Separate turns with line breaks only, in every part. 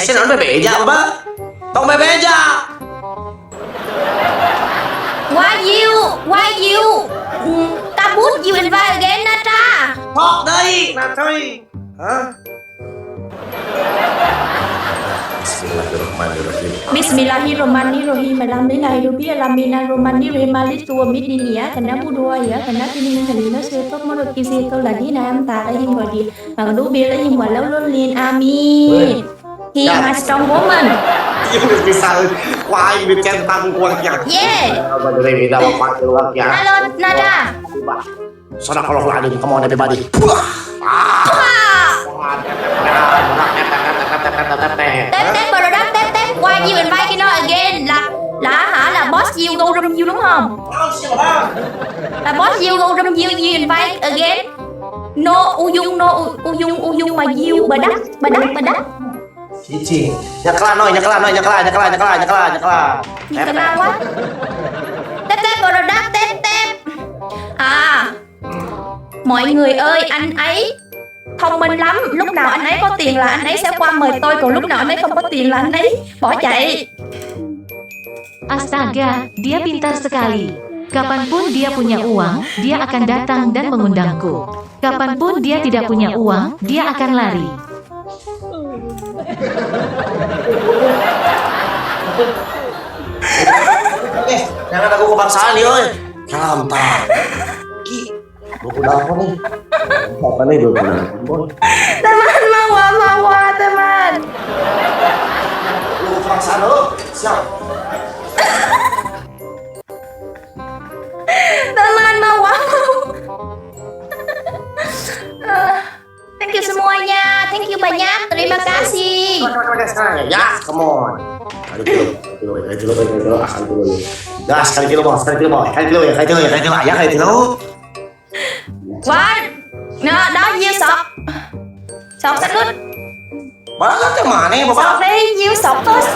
Action naon bebeja, Bapak? Tong bebeja.
Why you kabut you invite again, Natra?
Sok deui, Natra. Hah? Bismillahirrahmanirrahim.
Bismillahirrahmanirrahim. Alhamdulillahirabbil alamin arrahmanirrahim maliki yaumiddin iyyaka na'budu wa iyyaka nasta'in ihdinas siratal mustaqim siratal ladzina an'amta 'alaihim ghairil maghdubi 'alaihim waladdallin. Amin. He
Ya.
My strong woman.
Ieu geus bisa ku aing dicentang ku ya.
Yeah.
Ya.
Halo, Nada.
Sadaqallahul adzim. Come on, everybody. Ah.
Tap tap product tap tap. Why you invite Kino again? Là hả, là boss you go room you đúng không? Là boss you go room you, you invite again. No Uyung, no Uyung, Uyung mà you bà đắc bà đắc bà đắc.
Cicing. Nyeklan oi, nyeklan oi, nyeklan, nyeklan, nyeklan, nyeklan, nyeklan.
Nyeklan quá. Tap tap product tap tap. À, mọi người ơi, anh ấy thông minh lắm. Lúc nào anh ấy có tiền là anh ấy sẽ qua mời tôi, còn lúc nào anh ấy không có tiền là anh ấy bỏ chạy.
Astaga, dia pintar sekali. Kapanpun dia punya uang, dia akan datang dan mengundangku. Kapanpun dia tidak punya uang, dia akan lari.
Eh, jangan aku kebangsaan nih, oi. Kalam tak. Ki, 28 nih. Apa nih 28, boy?
Teman mawa mawa teman.
Lu kebangsaan lu. Siap.
Teman mawa. Thank you semuanya. Thank you banyak. Terima kasih.
Ya, come on. Kali kilo, kali kilo, kali kilo, ah, kali kilo. Gas, kali kilo, bos, kali kilo, bos, kali kilo ya, kali kilo ya, kali kilo, ya, kali kilo.
What? No, đó nhiêu sọt? Sọt sách nút.
Mana teh mana,
Sọt
Bapak?
đi, nhiêu sọt first.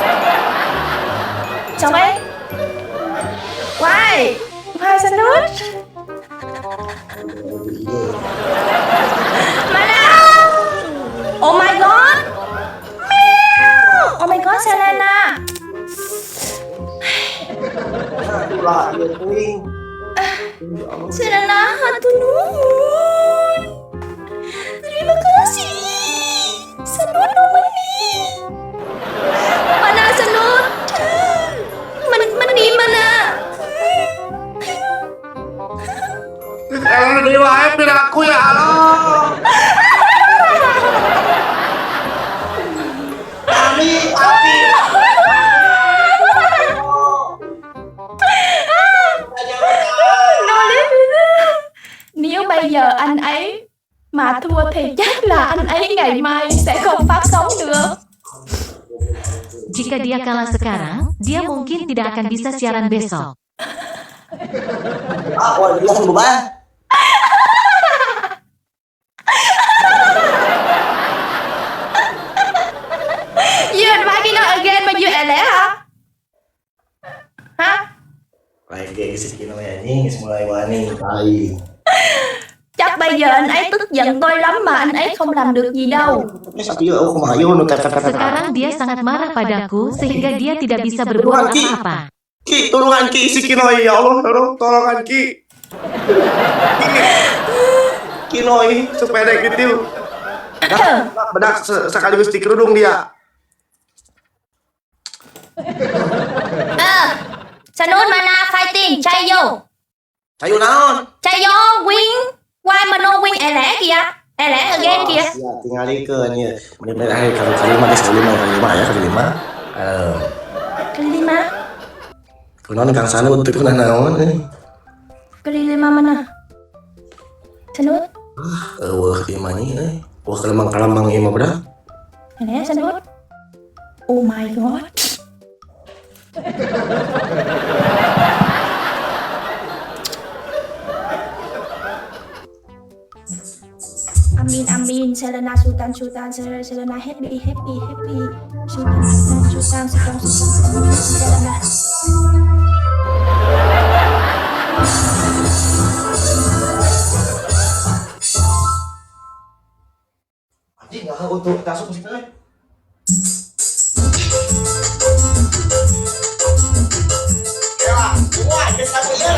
Sọt đi. Why? Why Sanut? Mana? Oh my God. Meow. Oh my God, Selena.
Aduh lah, ieu teuing.
Selena, hatur nuhun. Terima kasih. Sanut no money. Mana Sanut? Money mana?
Eh, deui wae piraku ya Allah. Ami, api.
No. Nếu bây giờ anh ấy mà thua thì chắc là anh ấy ngày mai sẽ không phát sóng nữa.
Jika dia kalah sekarang, dia mungkin tidak akan bisa siaran besok.
Ah, wah, langsung berubah.
You invite me not again mà you lẻ hả? Hả?
Lain ge geus kieu namanya anjing, geus mulai wani tai.
Chắc bây giờ anh ấy tức giận tôi lắm mà anh ấy không làm được gì đâu.
Geus atuh ieu kumaha ieu nu tep tep tep.
Sekarang dia sangat marah padaku sehingga dia tidak bisa berbuat
Ki.
Apa-apa.
Ki, tulungan Ki si Kinoi ya Allah, tolong tolongan Ki. Ki. Kinoi sepeda gitu. Bedak, bedak sekaligus di kerudung dia.
Ờ, Sanut mana fighting, chay vô.
Cayu naon?
Chay vô, win. Why mà no win ẻ lẻ kìa. Ẻ lẻ again kìa.
Ya, tingalikeun ieu. Menit-menit akhir kali kali lima geus kali lima kali lima ya kali lima. Eh,
Kali lima.
Kunaon Kang Sanut teu kunaon naon euy.
Kali lima mana? Sanut.
Eueuh ieu mah nya euy. Wah, kalemang-kalemang ieu mah budak.
Ẻ lẻ Sanut. Oh my God. Amin amin Selena Sultan Sultan Selena Selena happy happy happy Sultan Sultan Sultan Sultan Selena.
Anjing, nah untuk masuk ke sini. Geus lagu ieu.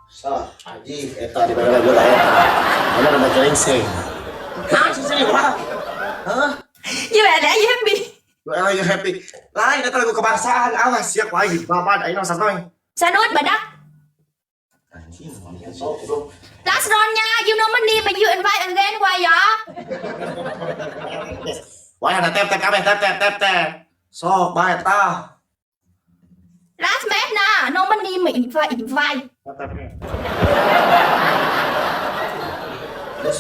Salah, anjing eta di mana lagu lah eta. Mana ada gelengseng. Hah, sih wah. Hah?
You are you happy?
You are you happy? Lain eta lagu kebangsaan, awas ya ku aing bapak aing santoy.
Sanut badak.
Anjing, sok bro.
Last round nha, you know money mà you invite again hoài vậy?
Wah, ada tap tap kabeh tap tap tap tap. Sok bae tah.
Last match nè, no money mà invite invite.
Tap tap.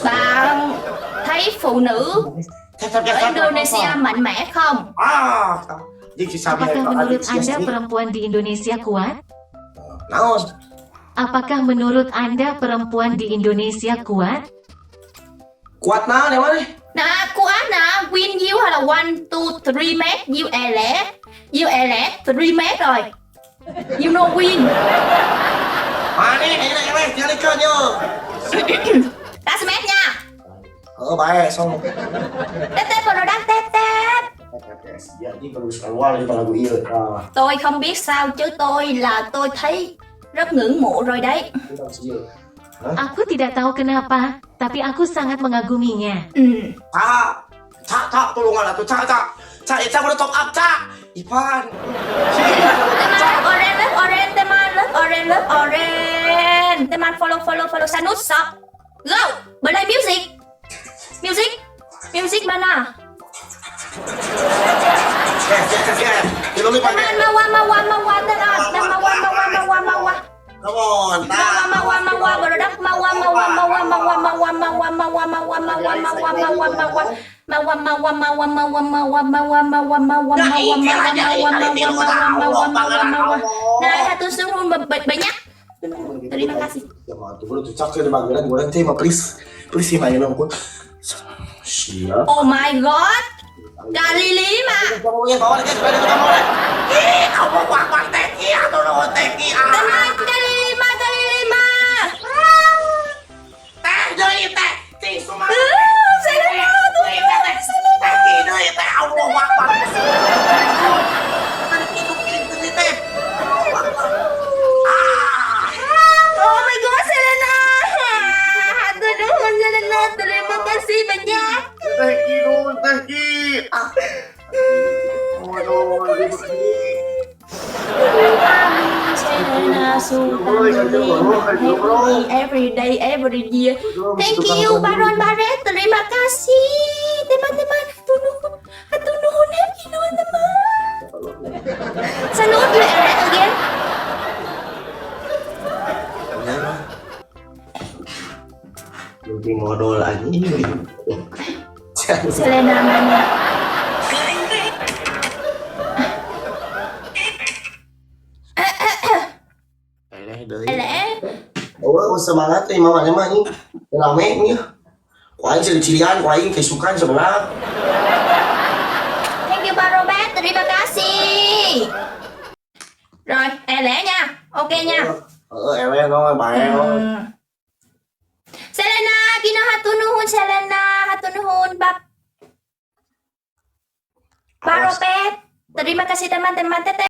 Bạn thấy phụ nữ
Tap tap
ở
tap.
Indonesia mạnh mẽ không?
Ah, jeung si Sabi
Apakah menurut Anda perempuan di Indonesia kuat?
Naon?
Apakah menurut Anda perempuan di Indonesia kuat?
Kuat naon ya maneh?
Nè, kuat nè, win you hay là 1, 2, 3 match, you elect. You elect 3 match rồi. You know win.
Maneh ayeuna eleh tinggalikeun yo.
Last match nha.
Heeh, bae sok.
Tap tap product tap tap.
Ya, ini bagus keluar di lagu ieu. Tah.
Tôi không biết sao chứ tôi là tôi thấy rất ngưỡng mộ rồi đấy.
Aku tidak tahu kenapa, tapi aku sangat mengaguminya.
Ừ.
Cak, cak, cak, tulungan atuh, cak, cak. Cak, Ica udah top up, cak. Ipan.
Teman love orange, love orange, teman love orange, love orange. Teman follow, follow, follow Sanut shop. Go, play music. Music, music mana?
Yes, yes, yes.
Teman mawa, mawa, mawa, teman, mawa, mawa, mawa, mawa.
Come on,
Mawa, mawa, mawa, produk mawa, mawa, mawa, mawa, mawa, mawa, mawa, mawa, mawa, mawa, mawa, mawa. Mawa, mawa, mawa, mawa, mawa, mawa, mawa, mawa, mawa, mawa, mawa, mawa, mawa, mawa, mawa. Nah, satu suruh banyak. Terima kasih.
Ya mah tuh bro, cak di bagian goreng teh mah please. Please sih main ampun. Siap.
Oh my god. Kali lima.
Ngomongin bawa deh, supaya kita mau deh. Ih, kamu wah wah teki atau no teki ah.
Teman kali lima kali lima.
Teh deui teh, cing sumangat.
Saya
Teh teh teh deui teh Allah akbar.
Oh my god, Selena. Hatur nuhun Selena, terima kasih banyak.
Teh Ki, teh Ki. Ah.
Terima kasih. Selena Sultan every day, every year. Thank you, Baron Barret. Terima kasih, teman-teman. Hatur nuhun, hatur nuhun, happy teman. Salut, you again.
Lebih modal anjing.
Selena mana?
Eleh deui.
Eleh.
Oh, semangat nih mama mah nih. Rame nih. Ku aing ciri-cirian, ku aing kesukaan sebelah.
Thank you Pak Robert, terima kasih. Rồi, eleh nha. Ok nha.
Heeh, eleh no, bae no.
Selena, kina hatur nuhun Selena, hatur nuhun Bab. Pak Robert, terima kasih teman-teman. Teteh.